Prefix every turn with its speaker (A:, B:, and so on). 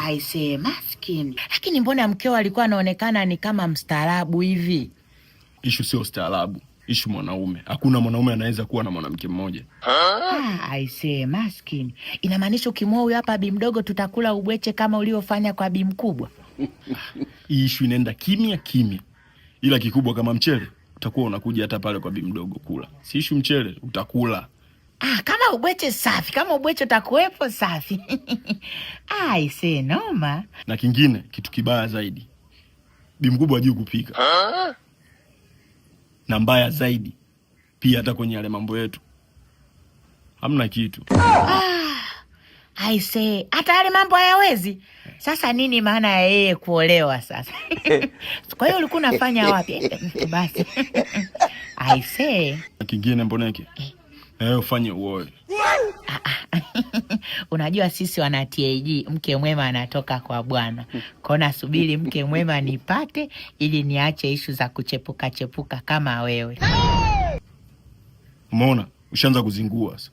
A: Aisee, maskini. Lakini mbona mkeo alikuwa anaonekana ni kama mstaarabu hivi?
B: Issue sio staarabu, issue mwanaume. Hakuna mwanaume anaweza kuwa na mwanamke mmoja.
A: Ah, aisee, maskini. Inamaanisha ukimwoa huyo hapa bi mdogo tutakula ubweche kama uliofanya kwa bi mkubwa.
B: Hii issue inaenda kimya kimya, ila kikubwa kama mchele utakuwa unakuja hata pale kwa bi mdogo kula. Si issue mchele, utakula.
A: Ah, kama ubweche safi, kama ubweche utakuwepo safi. Aisee, noma.
B: Na kingine kitu kibaya zaidi, bi mkubwa hajui kupika, na mbaya zaidi pia hata kwenye yale mambo yetu hamna kitu.
A: Aisee, hata yale mambo hayawezi. Sasa nini maana ya yeye kuolewa sasa? Kwa hiyo ulikuwa unafanya wapi? Basi. Aisee.
B: Na kingine Mboneke, na wewe ufanye uoe.
A: Unajua sisi wana TAG, mke mwema anatoka kwa Bwana. Kwa nasubiri mke mwema nipate ili niache issue za kuchepuka chepuka kama wewe.
B: Umeona, ushaanza kuzingua sasa.